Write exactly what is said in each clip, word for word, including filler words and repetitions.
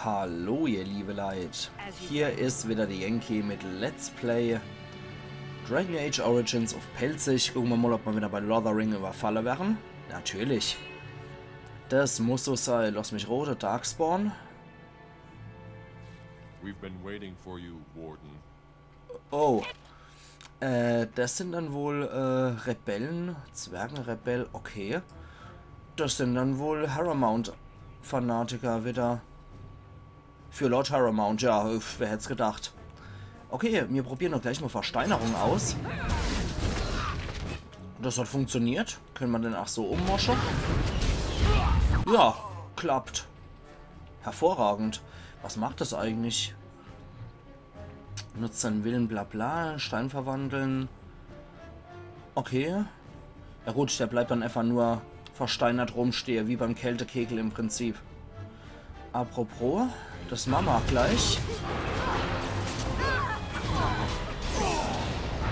Hallo, ihr liebe Leit. Hier is wieder de Yankee mit Let's Play Dragon Age Origins uff Pälzisch. Gucke mer mol, ob mer wieder bei Lothering überfalle werre. Natürlich. Des muss so sei. Lass mich rode. Darkspawn. We've been waiting for you, Warden. Oh. Äh, des sin dann wohl, äh, Rebellen. Zwergenrebell, okay. Des sin dann wohl Harrowmount-Fanatiker wieder. Für Lord Harrowmount, ja, uff, wer hätt's gedacht. Okay, mir probiere doch gleich mol Versteinerung aus. Des hat funktioniert. Kenne mer den ach so ummosche? Ja, klappt. Hervorragend. Was macht des eigentlich? Nutzt seinen Willen, bla bla, Stein verwandeln. Okay. Ja gut, der bleibt dann einfach nur versteinert rumstehe, wie beim Kältekegel im Prinzip. Apropos, des mache mer ach gleich.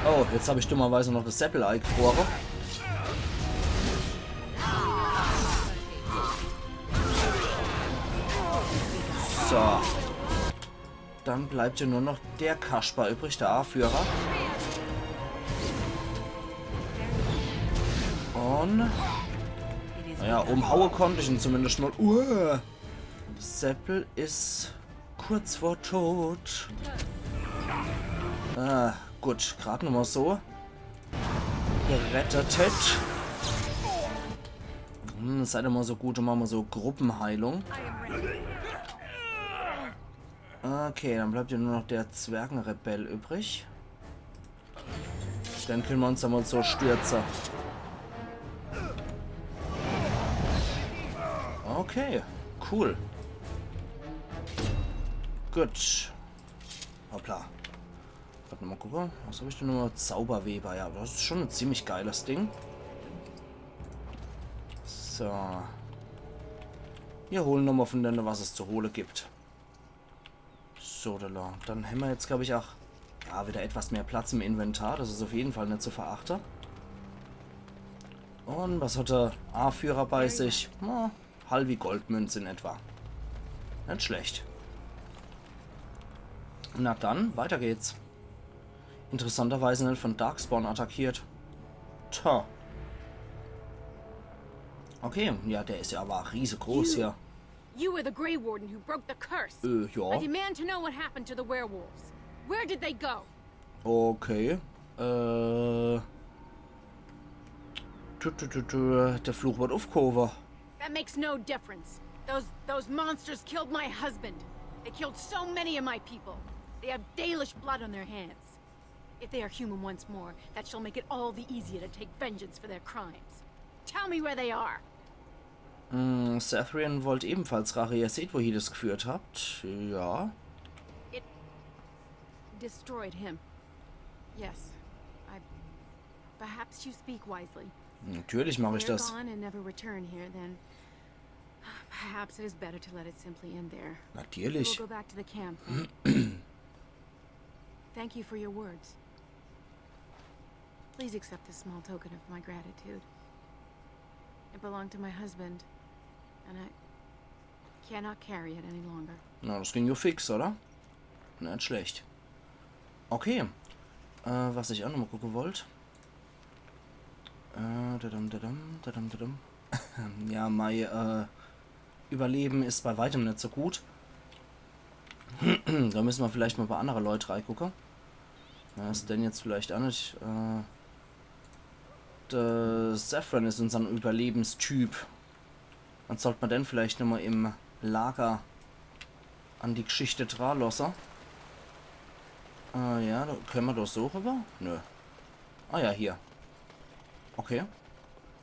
Oh, jetzt hab ich dummerweise noch des Seppel eigefrore. So. Dann bleibt jo nur noch der Kasper übrig, der Aaführer. Und, naja, umhaue konnt ich ihn zumindest mol. Uah. Seppel is kurz vor Tod. Ah, gut, grad nochmol so. Gerettet. Hm, seid ihr mol so gut und mache mol so Gruppenheilung. Okay, dann bleibt jo nur noch der Zwergenrebell übrig. Den kenne mer uns dann mol so stürze. Okay, cool. Gut. Hoppla. Wart, nochmol gucke. Was hab ich denn nochmol? Zauberweber, ja. Des is schon e ziemlich geiles Ding. So. Mir hole nochmol von denne, was es zu hole gibt. So, da, da. Dann hämmer jetzt, glaub ich, ach, ja, wieder etwas mehr Platz im Inventar. Des is uff jeden Fall net zu verachte. Und was hat der Aaführer bei sich? Na, halwi Goldmünze in etwa. Net schlecht. Na dann, weiter geht's. Interessanterweise net von Darkspawn attackiert. Tja. Okay, ja, der is ja aber riesegroß hier. You were the Grey Warden who broke the curse. Äh, I ja. Demand to know what happened to the werewolves. Where did they go? Okay. Äh. Tu, tu, tu, tu, der Fluch wird uffgehowe. That makes no difference. Those those monsters killed my husband. They killed so many of my people. They have Dalish blood on their hands. If they are human once more, that shall make it all the easier to take vengeance for their crimes. Tell me where they are. Hm, Sathrian wollt ebenfalls Rache. Ihr seht, wohin des geführt hat. Ja. Destroyed him. Yes. I. Perhaps you speak wisely. Natürlich mach ich They're des. Gone and never return here, then perhaps it is better to let it simply end there. We will Natürlich. Go back to the camp. Then. Thank you for your words. Please accept this small token of my gratitude. It belonged to my husband, and I cannot carry it any longer. Na, des ging jo fix, oder? Net schlecht. Okay. Äh, was ich ach nochmol gucke wollt. Äh, dadam, dadam, dadam, dadam. Ja, mei, äh, Überleben is bei weitem net so gut. Da müsse mer vielleicht mol bei annere Leut reigucke. Ja, is denn jetzt vielleicht ach net, äh, der Zevran is unsern Überlebenstyp. Dann sollt mer den vielleicht nochmol im Lager an die Geschichte dranlosse. Äh, ja, da kenne mer doch so rüber. Nö. Ah ja, hier. Okay.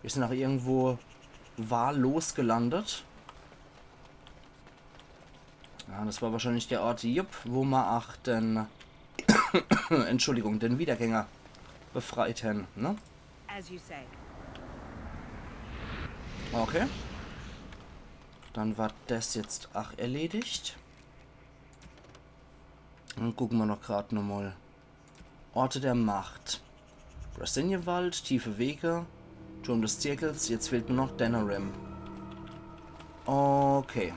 Mir sin ach irgendwo wahllos gelandet. Ja, des war wahrscheinlich der Ort, jupp, wo mer ach den, Entschuldigung, den Wiedergänger befreit hän, ne? As you say. Okay. Dann war des jetzt ach erledigt. Dann gucke mer noch grad nochmol. Orte der Macht. Brasinienwald, tiefe Wege, Turm des Zirkels, jetzt fehlt nur noch Denerim. Okay.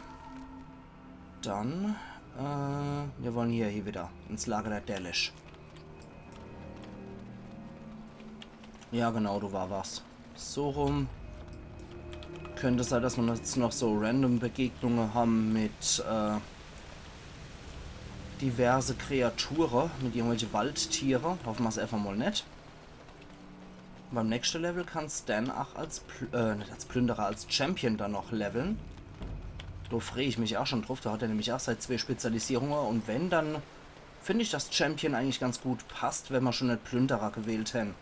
Dann, äh, mir wollen hier, hier wieder ins Lager der Dalish. Ja, genau, do war was. So rum. Könnt sei, dass mer jetzt noch so random Begegnunge ham mit, äh, diverse Kreature, mit irgendwelche Waldtiere. Hoffe mer's äfach mol net. Beim nächschte Level kann's dann ach als Pl-, äh, net als Plünderer, als Champion dann noch leveln. Do free ich mich ach schon druff, do hat er nämlich ach sei zwee Spezialisierunge un wenn, dann find ich, dass Champion eigentlich ganz gut passt, wenn mer schon net Plünderer gewählt hän.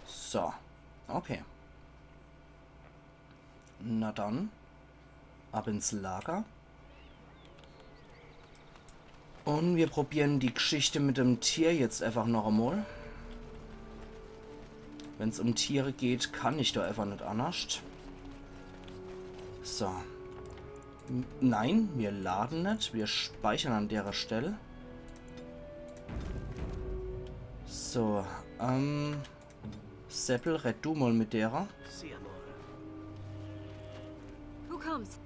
So, okay. Na dann, ab ins Lager. Un mir probieren die Gschichte mit dem Tier jetzt äfach noch emol. Wenn's um Tiere geht, kann ich do äfach net annerscht. So. N-, nein, mir laden net. Mir speichern an derer Stell. So, ähm, Seppel, red du mol mit derer. Sí, amor. Who comes?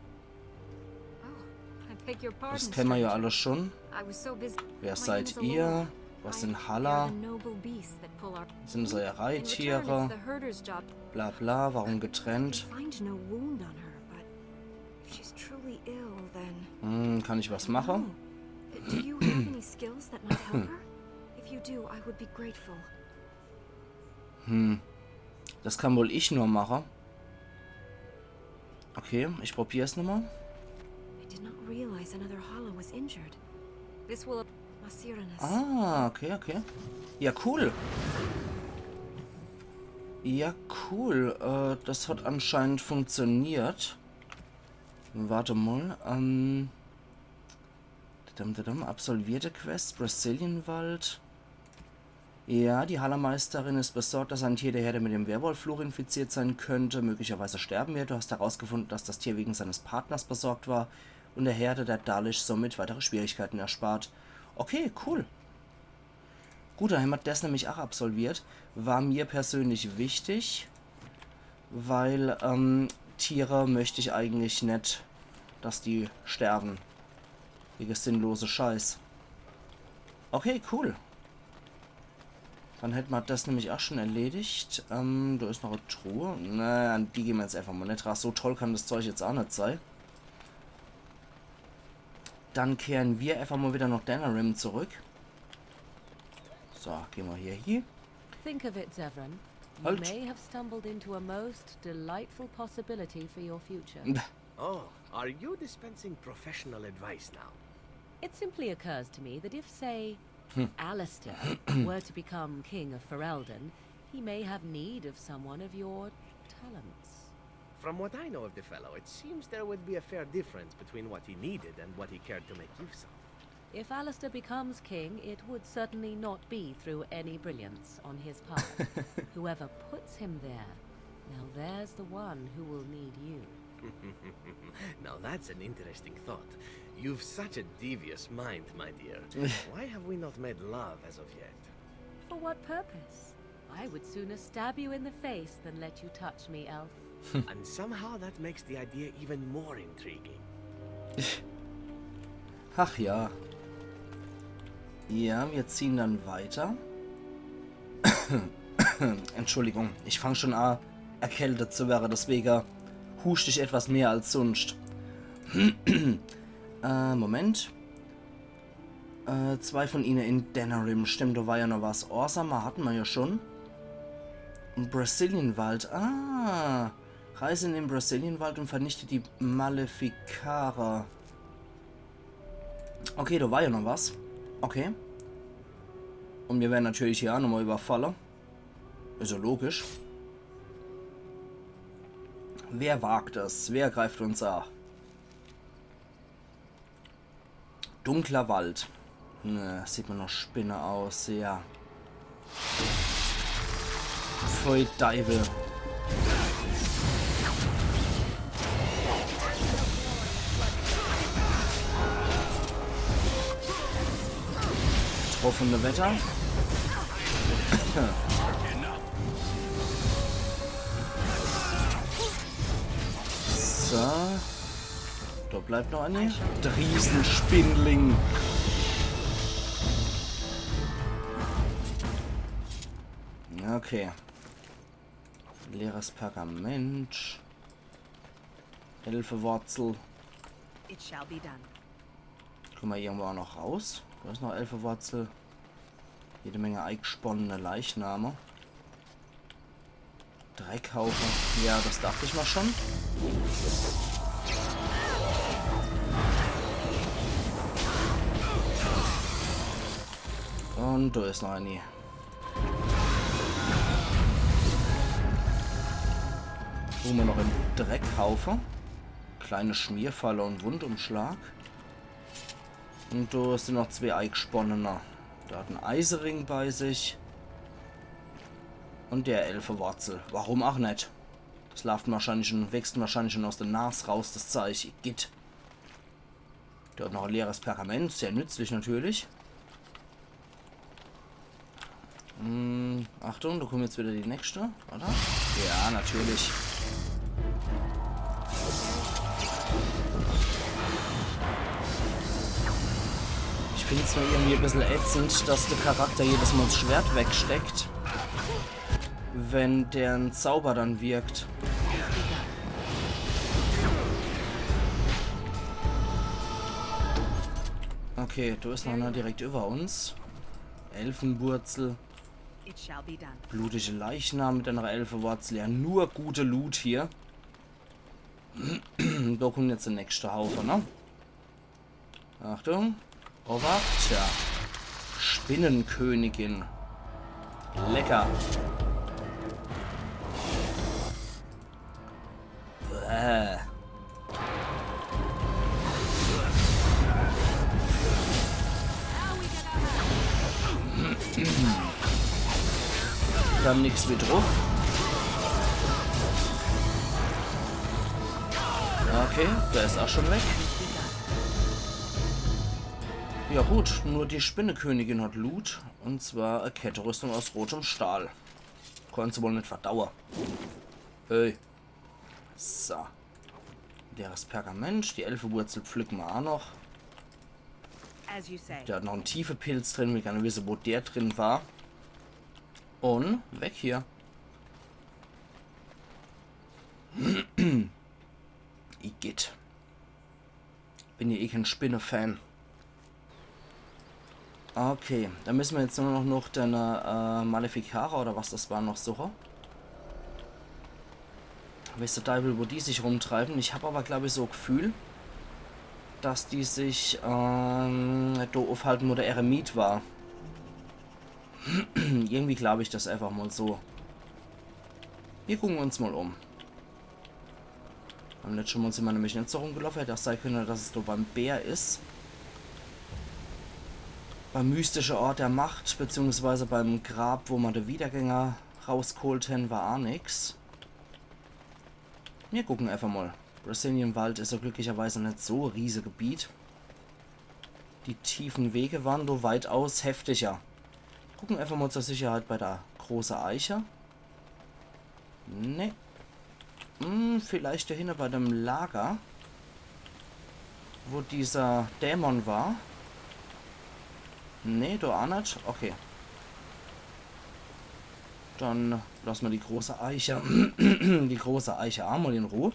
Oh, I beg your pardon. Das kennen mer ja Stranger. Alle schon. I was so busy. Wer My name seid is ihr? Alora. Was I sind hear Hala? The noble beast that pull our Sind es eure In return, it's Reittiere? The herder's job. Bla bla, warum I getrennt? find no wound on her, but if she's truly ill, then Hm, kann ich was mache? No. Do you have any skills that might help her? If you do, I would be grateful. Hm. Das kann wohl ich nur mache. Okay, ich probier's nochmal. I did not realize another Hala was injured. This will Massireness. Ah, okay, okay. Ja, cool. Ja, cool. Äh, das hat anscheinend funktioniert. Warte mal. Ähm. Dadam, dadam, absolvierte Quest, Brecilianwald. Ja, die Hallermeisterin ist besorgt, dass ein Tier der Herde mit dem Werwolffluch infiziert sein könnte, möglicherweise sterben wird. Du hast herausgefunden, dass das Tier wegen seines Partners besorgt war und der Herde der Dalish somit weitere Schwierigkeiten erspart. Okay, cool. Gut, dann hämmer das nämlich auch absolviert. War mir persönlich wichtig, weil, ähm, Tiere möcht ich eigentlich net, dass die sterben. Wege sinnlose Scheiß. Okay, cool. Dann hätt mer das nämlich auch schon erledigt. Ähm, da ist noch e Truhe. Na, an die gehen mer jetzt einfach mal net ran. So toll kann das Zeug jetzt auch net sei. Dann kehren wir einfach mal wieder nach Denerim zurück. So, gehen wir hier hin. Think of it, Zevran. You Halt. May have stumbled into a most delightful possibility for your future. Oh, are you dispensing professional advice now? It simply occurs to me that if, say, Alistair were to become King of Ferelden, he may have need of someone of your talents. From what I know of the fellow, it seems there would be a fair difference between what he needed and what he cared to make use of. If Alistair becomes king, it would certainly not be through any brilliance on his part. Whoever puts him there, now there's the one who will need you. Now that's an interesting thought. You've such a devious mind, my dear. Why have we not made love as of yet? For what purpose? I would sooner stab you in the face than let you touch me, elf. And somehow that makes the idea even more intriguing. Ach ja. Ja, wir ziehen dann weiter. Entschuldigung, ich fang schon an, erkältet zu werden, deswegen huscht ich etwas mehr als sonst. Äh, Moment. Äh, zwei von ihnen in Denerim. Stimmt, da war ja noch was. Orzammar hatten wir ja schon. Im Brecilianwald. Ah. Reise in den Brecilianwald und vernichte die Maleficarer. Okay, da war ja noch was. Okay. Und wir werden natürlich hier auch nochmal überfallen. Ist ja logisch. Wer wagt es? Wer greift uns an? Dunkler Wald. Ne, sieht mir noch Spinne aus, ja. Pfui Deiwel. Getroffene Wetter. So. Stopp. Bleibt noch eine? Der Riesenspinnling. Okay. Leeres Pergament. Elfewurzel. It shall be done. Komm ma irgendwo auch noch raus? Da is noch Elfewurzel. Jede Menge eigesponnene Leichname. Dreckhaufe. Ja, das dacht ich ma schon. Und da is noch eine. Wo ma noch im Dreckhaufe. Kleine Schmierfalle und Wundumschlag. Und da sin noch zwee eigesponnene. Der hat en Eisering bei sich. Und der Elfewurzel. Warum auch net? Das laaft wahrscheinlich schon, wächst wahrscheinlich schon aus der Nas raus, das Zeich. Igitt. Der hat noch e leeres Pergament, sehr nützlich natürlich. Hm, Achtung, da kommen jetzt wieder die nächste, oder? Ja, natürlich. Ich find's nur irgendwie e bissel ätzend, dass der Charakter jedes Mal das Schwert wegsteckt, wenn der en Zauber dann wirkt. Okay, da is noch einer direkt über uns. Elfewurzel. It shall be done. Blutige Leichnam mit einer Elfewurzel. Ja, nur gute Loot hier. Da kommt jetzt der nächste Haufe, ne? Achtung. Obacht, ja. Spinnenkönigin. Lecker. Bäh. Dann nix wie druff. Okay, der is auch schon weg. Ja gut, nur die Spinnekönigin hat Loot. Und zwar e Ketterüstung aus rotem Stahl. Konnt se wohl net verdaue. Hey. So. Leeres Pergament. Die Elfewurzel pflücken ma auch noch. As you say. Der hat noch en Tiefepilz drin. Will gerne wissen, wo der drin war. Und weg hier. Igitt. Bin ja eh kein Spinne-Fan. Okay, dann müssen wir jetzt nur noch, noch den äh, Maleficaria oder was das war noch suchen. Weiß der Teufel, wo die sich rumtreiben. Ich hab aber, glaub ich, so e Gefühl, dass die sich ähm, da aufhalten, wo der Eremit war. Irgendwie glaub ich das einfach mal so. Wir gucken uns mal um. Beim letschte Mal sind wir nämlich net so rumgelaufen. Hätt auch sein können, dass es da beim Bär is. Beim mystische Ort der Macht, beziehungsweise beim Grab, wo ma de Wiedergänger rausgeholt hen, war auch nix. Wir gucken einfach mal. Brecilian Wald is ja glücklicherweise net so e Riesegebiet. Die tiefen Wege waren do weitaus heftiger. Gucken einfach mal zur Sicherheit bei der große Eiche. Nee. Hm, vielleicht dahinter bei dem Lager, wo dieser Dämon war. Nee, do auch net. Okay. Dann lass ma die große Eiche, die große Eiche auch mal in Ruhe.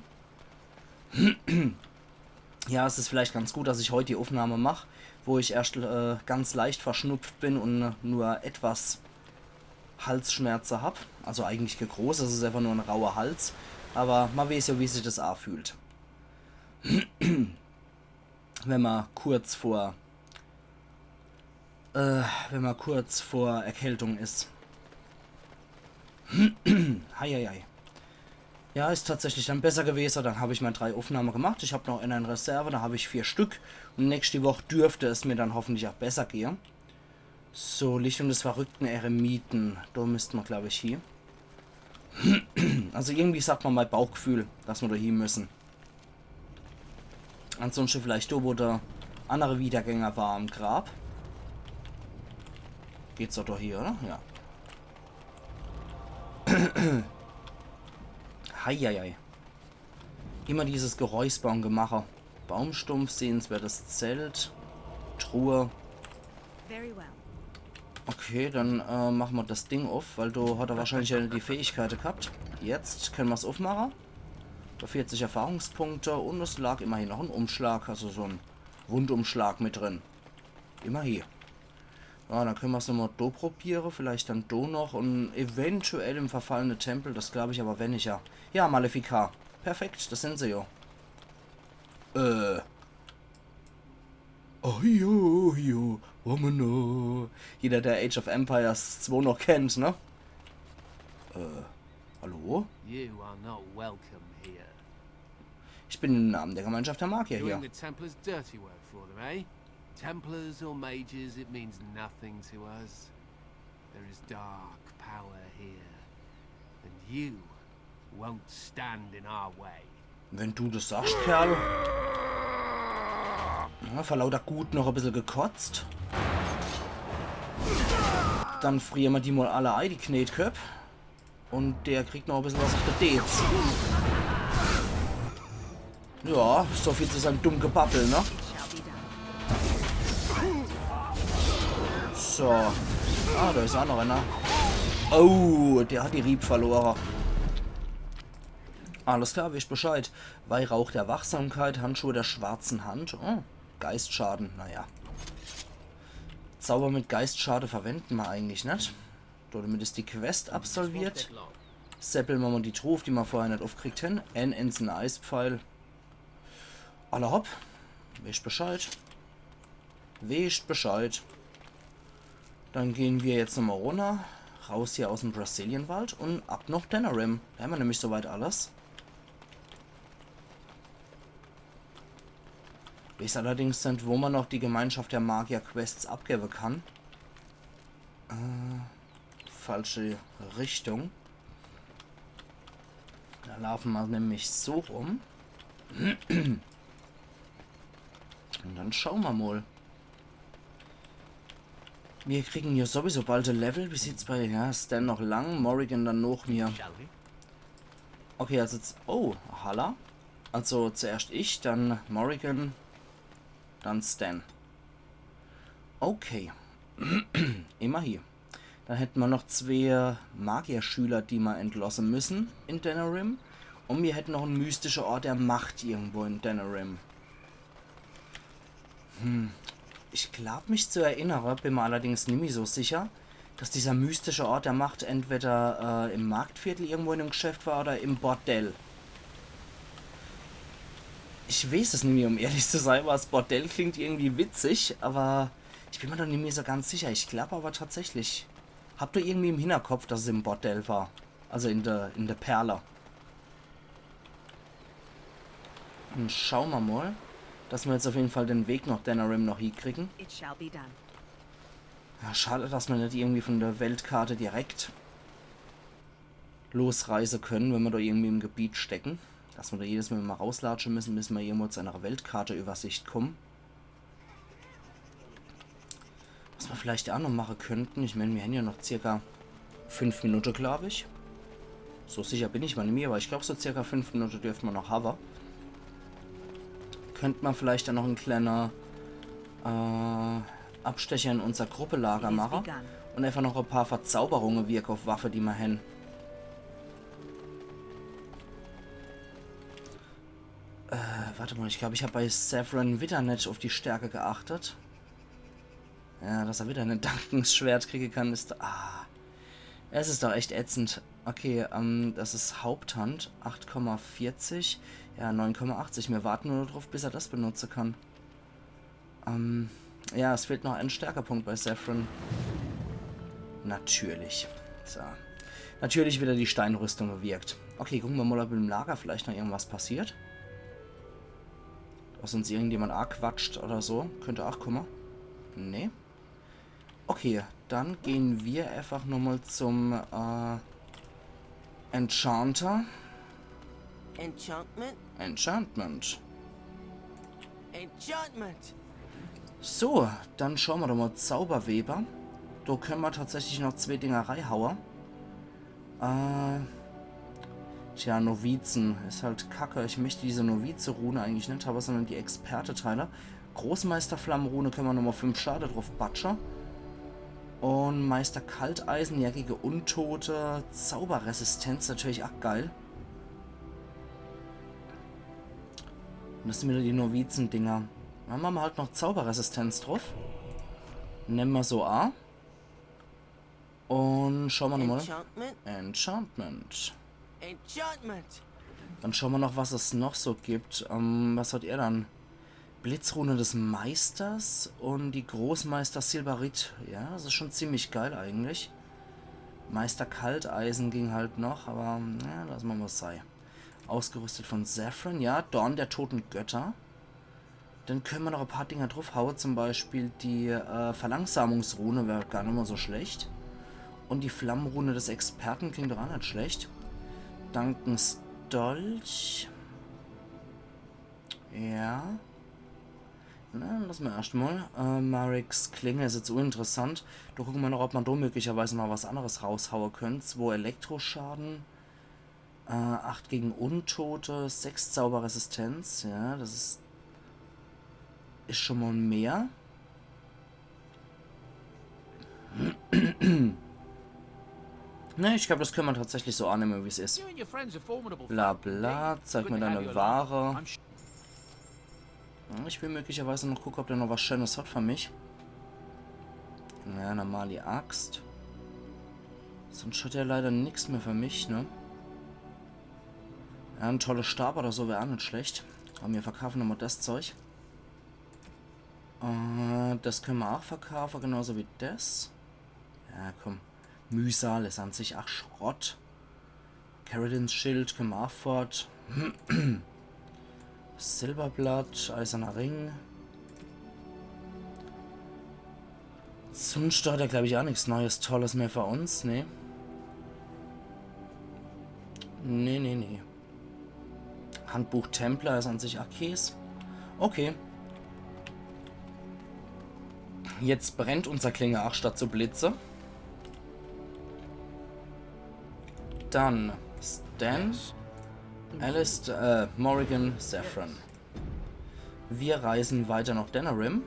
Ja, es is vielleicht ganz gut, dass ich heut die Aufnahme mach, wo ich erst äh, ganz leicht verschnupft bin und nur etwas Halsschmerze hab. Also eigentlich kein groß, es is einfach nur en rauer Hals. Aber ma weiß ja, wie sich das anfühlt. Wenn ma kurz vor, äh, wenn ma kurz vor Erkältung is. Heieiei. Ja, is tatsächlich dann besser gewesen. Dann hab ich mal drei Aufnahme gemacht. Ich hab noch eine in Reserve, da hab ich vier Stück. Und nächste Woche dürfte es mir dann hoffentlich auch besser gehen. So, Lichtung des verrückten Eremiten. Da müsste ma, glaub ich, hier. Also irgendwie sagt ma mein Bauchgefühl, dass ma da hier müssen. Ansonsten vielleicht da, wo der andere Wiedergänger war am Grab. Geht's doch da hier, oder? Ja. Heieiei. Immer dieses Geräusper und Gemache. Baumstumpf, sehenswertes Zelt. Truhe. Very well. Okay, dann äh, mache mer das Ding uff, weil do hat er wahrscheinlich jo die Fähigkeite gehabt. Jetzt kenne mer's uffmache. Für vierzig Erfahrungspunkte un es lag immerhin noch en Umschlag, also so en Wundumschlag mit drin. Immerhin. Ja, dann kenne mer's nochmal do probiere, vielleicht dann do noch un eventuell im verfallene Tempel, das glaab ich awwer weniger. Ja, Malefica. Perfekt, das sin se jo. Äh. Oh jo, oh jo, wamana. Jeder, der Age of Empires zwei noch kennt, ne? Äh, hallo? You are not welcome here. Ich bin im Namen der Gemeinschaft der Magier hier. Doing the Templars' dirty work for them, eh? Templars or mages, it means nothing to us. There is dark power here, and you won't stand in our way. Wenn du das sagst, Kerl. Ja, vor lauter Gut noch e bissel gekotzt. Dann friere mer die mal alle ei, die Knetköpp. Un der kriegt noch e bissel was uff de Deez. Ja, so viel zu seinem dummen Gebabbel, ne? It shall be done. So. Ah, do is aa noch einer. Oh, der hat die Rieb verlore. Alles klar, weescht Bescheid. Weihrauch der Wachsamkeit, Handschuhe der schwarzen Hand. Oh, Geistschaden, naja. Zauber mit Geistschade verwende mer eigentlich net. Domit is die Quest absolviert. Seppel mer mal die Truh uff, die mer vorher net uffkriegt hen. En einzelner Eispfeil. Alla hopp. Weescht Bescheid. Weescht Bescheid. Dann gehn mer jetzt nochmal runner. Raus hier aus'm Brecilian-Wald un ab noch Denerim. Do hämmer nämlich soweit alles. Weeß allerdings net, wo mer noch die Gemeinschaft der Magier Quests abgewwe kann. Äh, falsche Richtung. Do laafe mer nämlich so rum. Un dann schaue mer mal. Mir kriegen jo sowieso bald e Level. Wie sieht's bei, ja, Sten noch lang, Morrigan dann noch mir. Shall we? Okay, also z-, oh, halla. Also zuerscht ich, dann Morrigan, dann Sten. Okay. Immerhin. Dann hätte mer noch zwee Magierschüler, die mer entlosse müsse in Denerim. Un mir hätte noch en mystische Ort der Macht irgendwo in Denerim. Hm. Ich glaab mich zu erinnere, bin mer allerdings nimmi so sicher, dass dieser mystische Ort der Macht entweder äh, im Marktviertel irgendwo in em Geschäft war oder im Bordell. Ich weeß es nimmi, um ehrlich zu sein, weil 's Bordell klingt irgendwie witzig, awwer ich bin mer do nimmi so ganz sicher. Ich glaab awwer tatsächlich, hab do irgendwie im Hinterkopf, dass es im Bordell war. Also in der, in der Perle. Dann schaue mer mal, dass mer jetzt uff jeden Fall den Weg noch Denerim noch hiekriegen. It shall be done. Ja, schade, dass mer net irgendwie von der Weltkarte direkt losreise können, wenn mer do irgendwie im Gebiet stecken. Dass mer do jedes Mal immer rauslatsche müsse, bis mer irgendwo zu einer Weltkarte-Übersicht kommen. Was mer vielleicht aa noch mache könnten, ich mein, mir hän jo noch circa fünf Minute, glaab ich. So sicher bin ich mer nimmi, awwer ich glaab, so circa fünf Minute dürfte mer noch hawwe. Könnt mer vielleicht dann noch en kleiner äh, Abstecher in unser Gruppelager It is mache begun. Un einfach noch e paar Verzauberunge wirke uff Waffe, die mer hän. Äh, wart mal, ich glaab, ich hab bei Zevran widder net uff die Stärke geachtet. Ja, dass er widder e Dankesschwert kriege kann, is do, ah. Es is doch echt ätzend. Okay, ähm, das is Haupthand, acht Komma vierzig. Ja, neun Komma achtzig. Mir warte nur druff, bis er das benutze kann. Ähm, ja, es fehlt noch en Stärkepunkt bei Zevran. Natürlich. So. Natürlich widder die Steinrüstung gewirkt. Okay, gucke mer mal, ob im Lager vielleicht noch irgendwas passiert. Ob uns irgendjemand aaquatscht oder so. Könnt aa kumme. Nee. Okay, dann gehn mer einfach nochmal zum äh, Enchanter. Enchantment? Enchantment. Enchantment! So, dann schaue mer doch mal Zauberweber. Do könne mer tatsächlich noch zwee Dinger reihaue. Äh, Tja, Novizen. Is halt kacke. Ich möcht diese Novize-Rune eigentlich net hawwe, sondern die Experte-Teile. Großmeister-Flammenrune könne mer nochmol fünf Schade druff batsche. Un Meister Kalteisen, ja, gege Untote. Zauberresistenz natürlich ach geil. Un des sin widder die Novizen-Dinger. Dann mache mer halt noch Zauberresistenz druff. Nemme mer so a. Un schaue mer nochmol. Enchantment? Enchantment. Enchantment! Dann schaue mer noch, was es noch so gibt. Ähm, was hat er dann? Blitzrune des Meisters un die Großmeister Silberit. Ja, des is schon ziemlich geil eigentlich. Meister Kalteisen ging halt noch, awwer, ja, losse mer mol sei. Ausgerüstet von Zevran, ja, Dorn der toten Götter. Dann könne mer noch e paar Dinger druffhaue, zum Beispiel die äh, Verlangsamungsrune wär gar nimmer so schlecht. Un die Flammenrune des Experten klingt doch ach net schlecht. Duncans Dolch. Ja. Na, losse mer erscht mol. Äh, Mariks Klinge is jetzt uninteressant. Do gucke mer noch, ob mer do möglicherweise mol was anneres raushaue könnt. Zwo Elektroschaden. Äh, acht gege Untote, sechs Zauberresistenz. Ja, des is, is schon mol mehr. Ne, ich glaab, des könne mer tatsächlich so annemme, wie's is. You and your friends are formidable. Bla bla, zeig mir deine Ware. Ja, ich will möglicherweise noch gucke, ob der noch was Schönes hat für mich. Ja, normali Axt. Sonst hat er leider nix mehr für mich, ne? Ja, en tolle Stab oder so wär ach net schlecht. Awwer mir verkaufe nochmol des Zeug. Äh, des könne mer ach verkaufe, genauso wie des. Ja, komm. Myrsal is an sich ach Schrott. Caridins Schild könne mer ach fort. Silberblatt, eiserner Ring. Sunscht hat er, glaab ich, ach nix Neues, Tolles mehr für uns, ne? Ne, ne, ne. Handbuch Templer is an sich ach Käs. Okay. Jetzt brennt unser Klinge ach statt zu blitze. Dann Sten, Alistair, äh, Morrigan, Zevran. Mir reise weiter nach Denerim.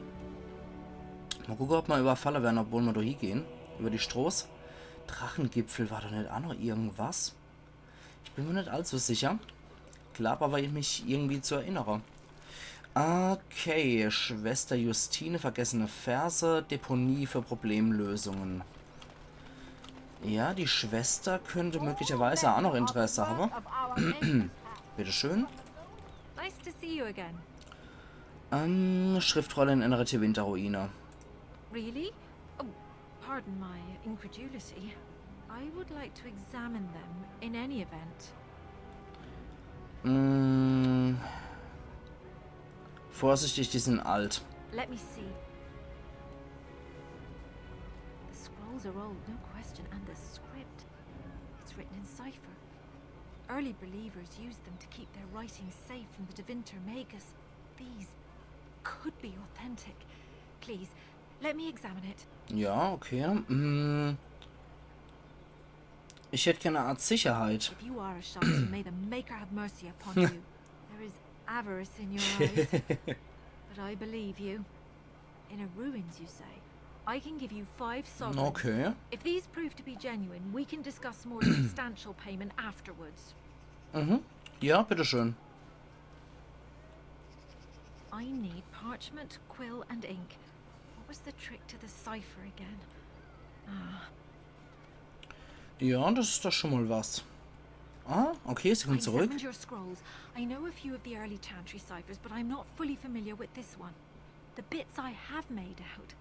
Mol gucke, ob mer überfalle werre, obwohl mer do hiegehn. Über die Stroß. Drachengipfel, war do net ach noch irgendwas? Ich bin mer net allzu sicher. Glaab awwer, mich irgendwie zu erinnere. Okay, Schwester Justine, vergessene Verse, Deponie für Problemlösungen. Ja, die Schwester könnt möglicherweise ach noch Interesse hawwe. Bitteschön. Nice to see you again. Ähm, Schriftrolle in einer Tevinter-Ruine. Really? Oh, pardon my incredulity. I would like to examine them in any event. Mm, vorsichtig, die sin alt. Let me see. The scrolls are old, no question, and the script. It's written in cipher. Early believers used them to keep their writings safe from the Tevinter Magus. These could be authentic. Please, let me examine it. Ja, okay. Mm. Ich hätt gern e Art Sicherheit. If you are a Shanti, may the Maker have mercy upon you. There is avarice in your eyes, but I believe you. Inner ruins, you say? I can give you five sovereigns. Okay. If these prove to be genuine, we can discuss more substantial payment afterwards. Mhm. Ja, bitteschön. I need parchment, quill, and ink. What was the trick to the cipher again? Ah. Ja, des is doch schon mol was. Ah, okay, sie kommt zurück. I examined your scrolls. I know a few of the early Chantry ciphers, but I'm not fully familiar with this one. The bits I have made out.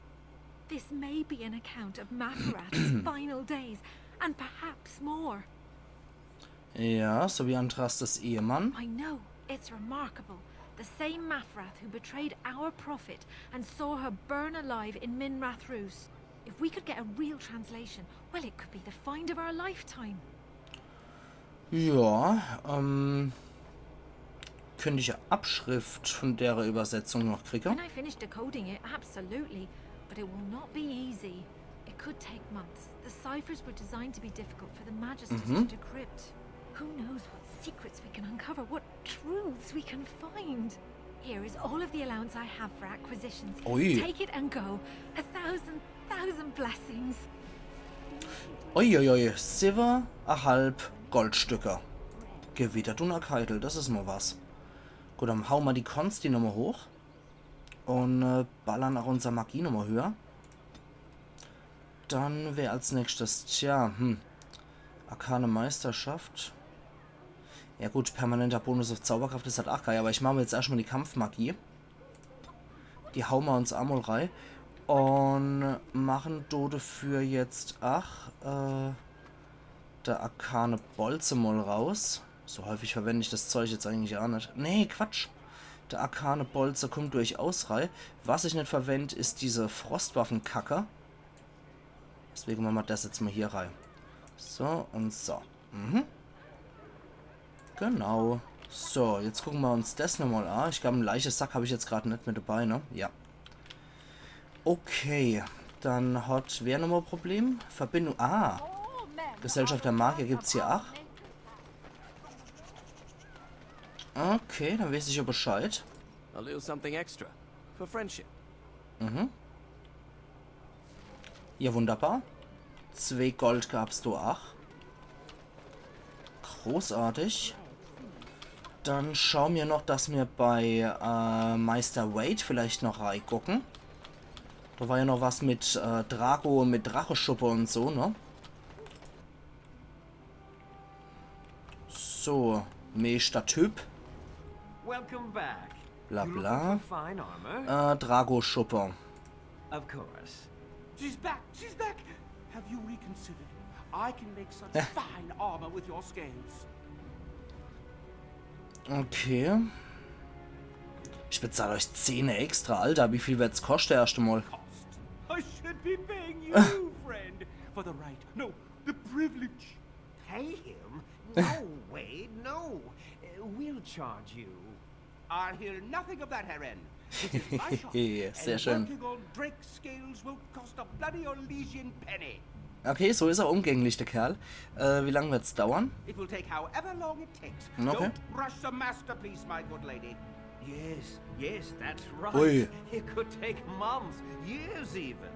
This may be an account of Mafrath's final days, and perhaps more. Ja, so wie Andrastes Ehemann. I know. It's remarkable. The same Mafrath who betrayed our prophet and saw her burn alive in Minrath Rus. If we could get a real translation, well, it could be the find of our lifetime. Ja, ähm, könnt ich e Abschrift von dere Übersetzung noch kriege? When I finish decoding it, absolutely. But it will not be easy. It could take months. The ciphers were designed to be difficult for the Magisters to decrypt. Who knows what secrets we can uncover, what truths we can find. Here is all of the allowance I have for acquisitions. Ui. Take it and go. A thousand, thousand blessings. Uiuiui, siwwe a halb Goldstücke. Gewittert un a Keitel, das is mol was. Gut, dann haue mer die Konsti nochmol hoch. Un äh, ballern ach unser Magie nochmol höher. Dann wär als nächstes, tja, hm. Arkane Meisterschaft. Ja gut, permanenter Bonus uff Zauberkraft is halt ach geil, awwer ich mach mer jetzt erschtmol die Kampfmagie. Die haue mer uns emol rei. Un mache do dafür jetzt ach äh, de arkane Bolze mol raus. So häufig verwend ich das Zeug jetzt eigentlich ach net. Nee, Quatsch. De arkane Bolze kummt durchaus rei. Was ich net verwend, is diese Frostwaffenkacke. Deswege mache mer das jetzt mol hier rei. So un so. Mhm. Genau. So, jetzt gucke mer uns das nochmol a. Ich glaab, en Leichesack hab ich jetzt grad net mit dabei, ne? Ja. Okay. Dann hat wer nochmol e Problem? Verbindung. Ah! Gesellschaft der Magier gibt's hier ach. Okay, dann weeß ich jo Bescheid. A little something extra. For friendship. Mhm. Ja, wunderbar. Zwee Gold gab's do ach. Großartig. Dann schaue mer noch, dass mer bei äh, Meister Wade vielleicht noch reigucke. Do war ja noch was mit äh, Drago, mit Dracheschuppe un so, ne? So, Meistertyp. Welcome back. Bla, You bla. Looking for fine armor? Äh, Dracheschuppe. Of course. She's back. She's back. Have you reconsidered? I can make such fine armor with your scales. Okay. Ich bezahl euch Zähne extra, Alter. Wie viel werd's koschte erscht emol? Cost. I should be paying you, friend, for the right, no, the privilege. Pay him? No, Wade, no. Uh, we'll charge you. I'll hear nothing of that, Herren. It is my shop, Sehr and schön. Working on Drake's scales won't cost a bloody Orlesian penny. Okay, so is er umgänglich, der Kerl. Äh, wie lang werd's dauern? It will take however long it takes. Okay. Don't rush the masterpiece, my good lady. Yes, yes, that's right. Ui. It could take months, years even.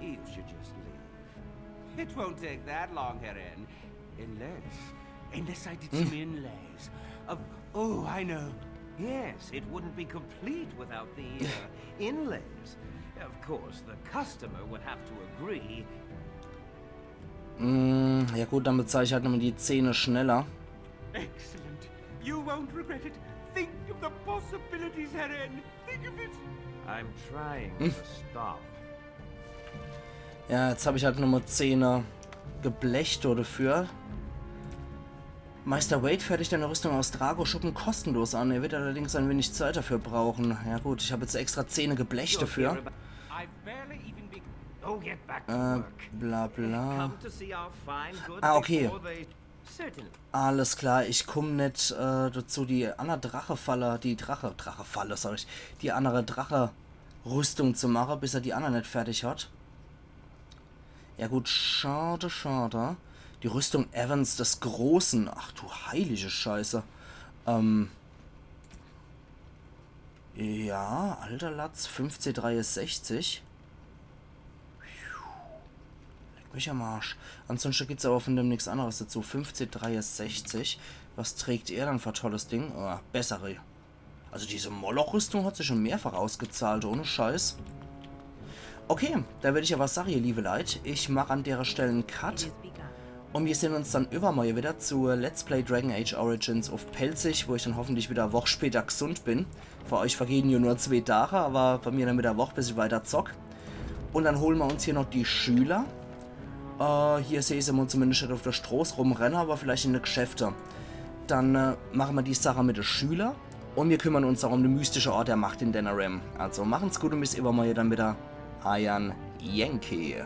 You should just leave. It won't take that long, Herren. Unless, unless I did some inlays. Of, oh, I know. Yes, it wouldn't be complete without the uh, inlays. Of course, the customer would have to agree. Mm, ja gut, dann bezahl ich halt nochmal die Zähne schneller. Excellent. You won't regret it. Think of the possibilities, Herren. Think of it. I'm trying to stop. Ja, jetzt hab ich halt nochmal Zähne Geblech dafür. Meister Wade fertigt eine Rüstung aus Dracheschuppen kostenlos an. Er wird allerdings ein wenig Zeit dafür brauchen. Ja gut, ich habe jetzt extra Zähne Geblech dafür. I've barely even begun. Oh, get back to Äh, work. bla bla. Come to see our fine goods Ah, okay. Before they... Certainly. Alles klar, ich komm net äh, dazu, die andere Drachefalle, die Drache, Drachefalle, sag ich, die andere Drache-Rüstung zu machen, bis er die andere net fertig hat. Ja gut, schade, schade. Die Rüstung Evans des Großen. Ach du heilige Scheiße. Ähm. Ja, alter Latz, fünf C dreiundsechzig. Leck mich am Arsch. Ansonsten gibt's aber von dem nichts anderes dazu. Fünf C dreiundsechzig. Was trägt er dann für tolles Ding? Oh, bessere. Also diese Moloch-Rüstung hat sich schon mehrfach ausgezahlt, ohne Scheiß. Okay, da würd ich aber sagen, ihr liebe Leit, ich mach an dere Stelle en Cut. Und wir sehen uns dann übermorgen wieder zu Let's Play Dragon Age Origins uff Pälzisch, wo ich dann hoffentlich wieder e Woch später gesund bin. Für euch vergehen ja nur zwei Tage, aber bei mir dann wieder e Woch, bis ich weiter zock. Und dann holen wir uns hier noch die Schüler. Äh, hier sehe ich se mal zumindest net uff der Stroß rumrennen, aber vielleicht in de Geschäfte. Dann äh, machen wir die Sache mit de Schüler und wir kümmern uns auch um den mystischen Ort der Macht in Denerim. Also machen's gut und bis übermorgen dann wieder. Eiern Yankee.